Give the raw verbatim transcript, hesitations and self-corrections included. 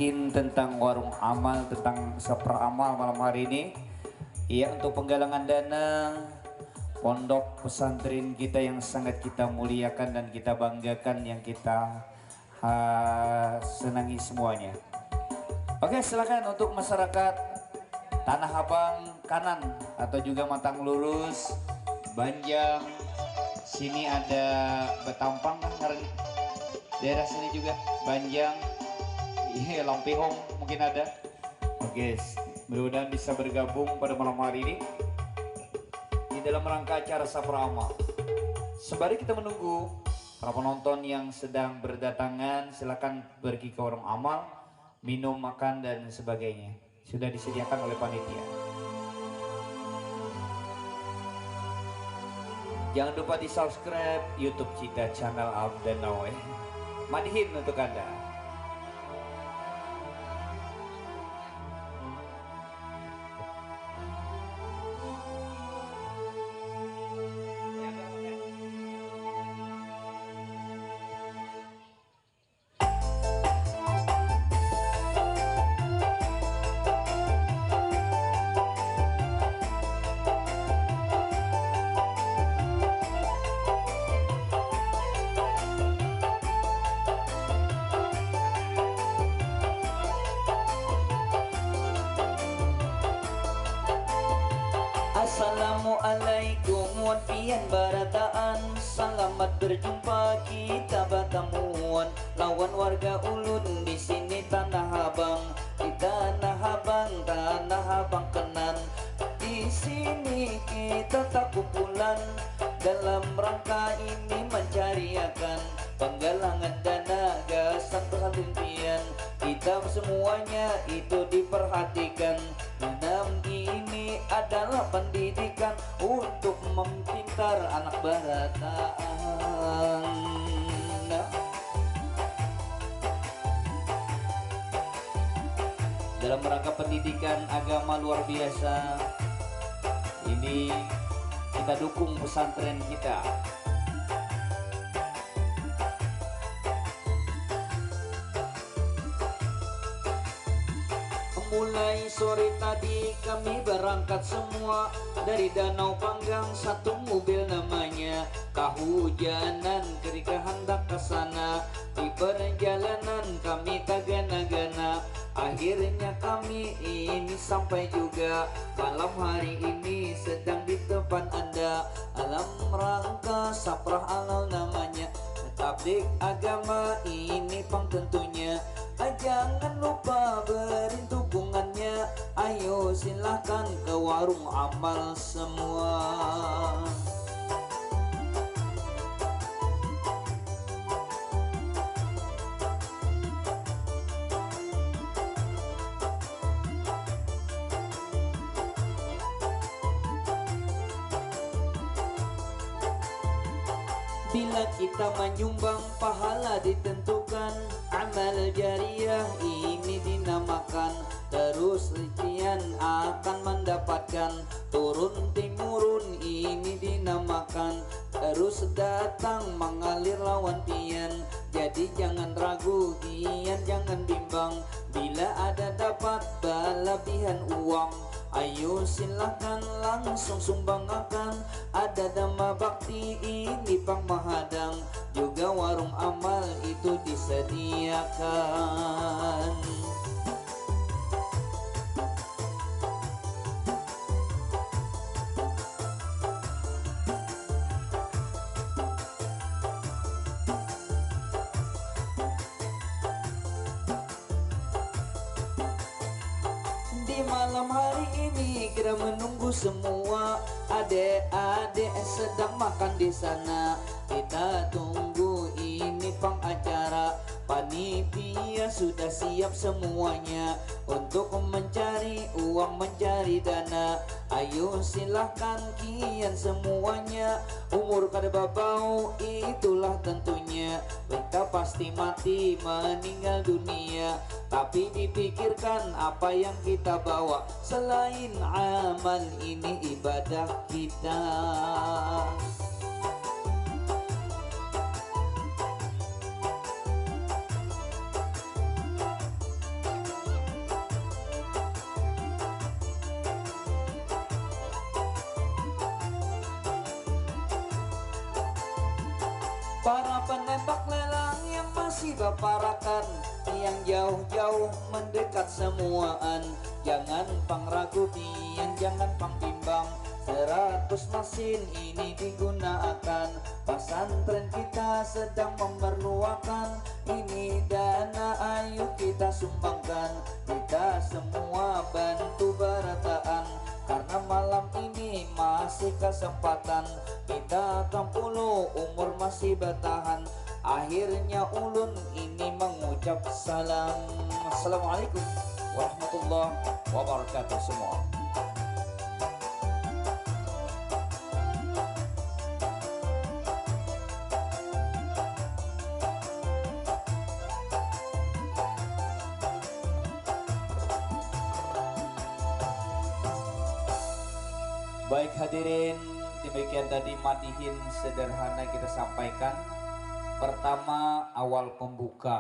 Tentang warung amal, tentang sapra amal malam hari ini. Ya, untuk penggalangan dana pondok pesantren kita yang sangat kita muliakan dan kita banggakan, yang kita, ah, senangi semuanya. Oke, silakan untuk masyarakat Tanah Abang kanan atau juga Matang Lurus, Banjang. Sini ada Betampang kan ngarannya. Daerah sini juga Banjang. Iya, Lampihong mungkin ada. Oke, mudah-mudahan bisa bergabung pada malam hari ini di dalam rangka acara Sapra Amal. Sembari kita menunggu para penonton yang sedang berdatangan, silakan pergi ke warung amal, minum, makan, dan sebagainya. Sudah disediakan oleh panitia. Jangan lupa di-subscribe YouTube kita, channel Abdanawe. Madihin untuk Anda. Assalamualaikum wan pian barataan, salamat berjumpa kita batamuan lawan warga ulun di sini Tanah Abang, di Tanah Abang, Tanah Abang kanan. Di sini kita takumpulan dalam rangka ini mancariakan panggalangan dana gasan pesantren pian. Kita semuanya itu diperhatikan. Nam ini adalah pendidikan untuk mempintar anak barataan. Nah, dalam rangka pendidikan agama luar biasa ini, kita dukung pesantren kita. Mulai sore tadi kami berangkat semua dari Danau Panggang, satu mobil namanya. Kahujanan ketika handak ke sana, di perjalanan kami tagana-gana. Akhirnya kami ini sampai juga. Malam hari ini sedang di depan Anda. Alam rangka saprah amal namanya. Tablik agama ini pang tentunya. Ah, jangan lupa beri dukungannya. Ayo silahkan ke warung amal semua. Bila kita manyumbang, pahala ditentukan. Amal jariah ini dinamakan. Terus pian akan mendapatkan. Turun timurun ini dinamakan. Terus datang mengalir lawan pian. Jadi jangan ragu, pian jangan bimbang. Bila ada dapat balabihan uang, ayo silahkan langsung sumbangakan. Ada dhamma bakti ini pang mahadang, juga warung amal itu disediakan. Di malam hari ini kita menunggu semua adik-adik sedang makan di sana. Kita tunggu ini pang acara. Panitia sudah siap semuanya untuk mencari uang, mencari dana. Ayo silahkan kian semuanya. Umur kada babau, itulah tentunya. Kita pasti mati meninggal dunia. Tapi dipikirkan apa yang kita bawa. Selain amal, ini ibadah kita. Baparakan yang jauh-jauh mendekat semuaan. Jangan pang ragu pian, jangan pang bimbang. Seratus masin ini digunakan. Pasantren kita sedang memerluakan ini dana, ayu kita sumbangkan. Kita semua bantu berataan. Karena malam ini masih kesempatan. Kita kampulu umur masih bertahan. Akhirnya ulun ini mengucap salam. Assalamualaikum warahmatullahi wabarakatuh semua. Baik hadirin, demikian tadi matihin sederhana kita sampaikan. Pertama, awal pembuka.